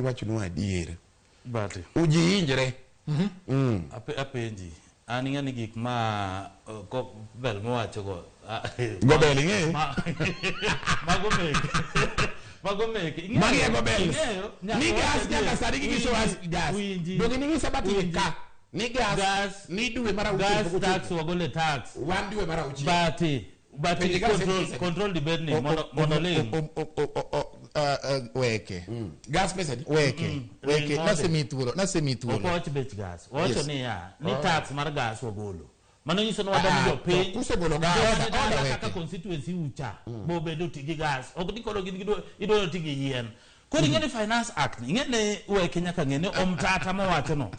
giwachnu adier. Bati. Ujiinjre. Apenji. An ing'e ni gik ma Gobel mowacho go. Gobel ing'eyo? Mago meke. Mago meke. Ing'eyo- Magi e Gobel. Ing'eyo, nyaka Ni gas wach nyaka adier. sani gigiso Winji, gas. winji. Donge ning'isa bati Winji. ka. Ni gas. Gas. Ni dwe mar auchiel Gas pok ochopo. tax wagole tax. Wan dwe mar auchiel. Bati. Bati Penji gas control, pesa. control debate ni mondo ling. Weke. Gas pesa di? Weke. Weke. Ling mondi. Nasemiyi thuolo. Nasemiyi Ok thuolo. wach bech gas. Wawacho Yes. niya, ni tax mar gas wagolo. Mano nyiso ni wadwaro Ah, ni jopiny to kusegolo gas, Jowach order dala weke. kaka constituency ucha bobedo ti gi gas. Ok ni koro gin gidwaro ti gi yien. Koro ing'e ni Finance Act ni, ing'e ni weke nyaka ng'e ni Omtata mowacho no.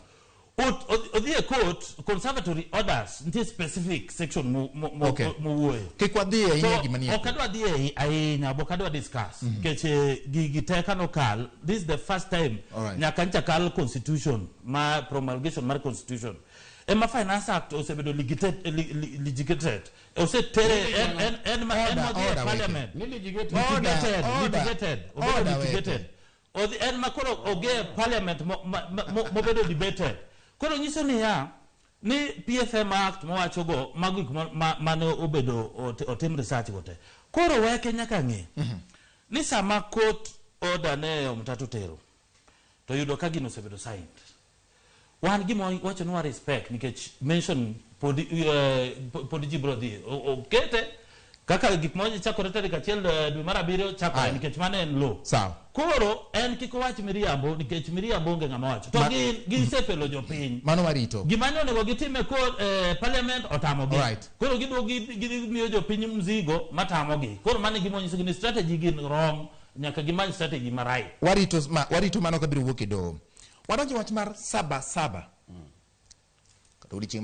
Odhi e court, conservatory orders, nitie specific section Okay. mowuoye. Kik wadhi ahinya To gima nie. ok adwa dhi ahinya, ok adwa discuss. Nikech gigi te kanokal, this is the first time nyaka ncha kal constitution, ma promulgation mar constitution. Ema Finance Act osebedo litigated. Osetere, en Order, modhi e order, weke. parliament. Ni litigated. Order, Litigated, order, litigated. Obedo order, litigated. weke. Odhi, en ma koro oge e parliament mobedo debated. Koro nyiso niya, ni PFM Act mowacho go, mago gik mane obedo otim research go te. Koro weke nyaka ng'e ni sama court order ne Omtata otero, to yudo ka gino osebedo signed. Wan gima wacho ni wa respect nikech mention pod ji biro dhi. Okete kaka gik moko chakore tarik 1 dwe mar 7 chakore Aya. nikech mano en law. Sawa. Koro en kik owach miriambo nikech miriambo onge ng'ama wacho. To gin gisefelo jopiny. Mano warito. Gima ne onego gitim e parliament otamogi. Alright. Koro giduogo gimiyo jopiny mzigo matamogi. Koro mano e gima onyiso ni strategy gin wrong, nyaka gimany strategy ma right. Warito mano kabiro wuok e doho. Wadonjo wach mar saba saba. Kata odiochieng'